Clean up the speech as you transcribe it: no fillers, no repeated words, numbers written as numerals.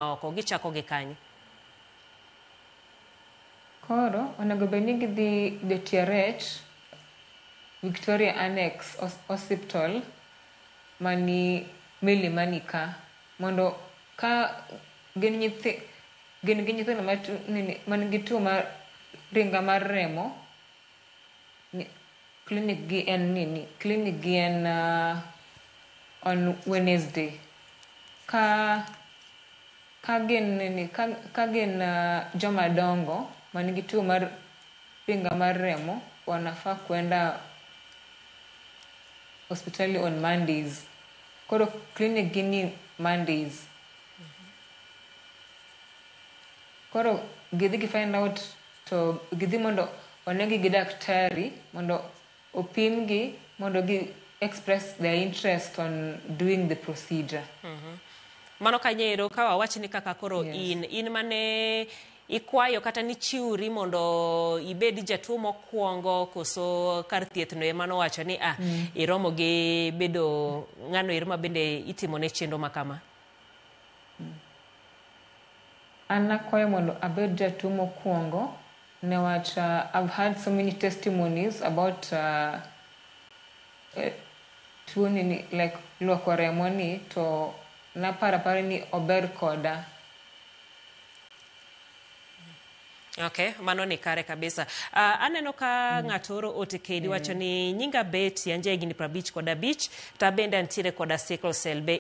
Oko gichako gi kanye? Koro onego bed ni gidhi Jatiaret Victoria Annex Hospital mani Milimani ka mondo ka gin nyithi gin gi nyithindo man gi tuo mar ringa mar remo clinic gi en nini clinic gi en on Wednesday ka ka gin nini ka gin joma dongo man gi tuo mar ringa mar remo wanafaa kwenda hospitali on Mondays. Koro clinic gi ni Mondays. Koro gidhi gi find out to gidhi mondo onegi gi daktari mondo opimgi mondo gi express their interest on doing the procedure. Mano kanyo ka wawach ni kaka koro in mane ikwayo kata nichiwri mondo ibed jatuo mokwongo koso kar thieth no ema nowacho ni iromo gi bedo ng'ano ero ma bende itimone chenro ma kama? An nakwayo mondo abed jatuo mokwongo newach I've had so many testimonies about tuo ni like luoko remo ni to naparo apara ni ober koda. Okay, mano ni kare kabisa. Aneno ka ng'ato oro ote kedi wacho ni nyinga Betty, an jahigni 55, to abende antiere koda sickle cell. Be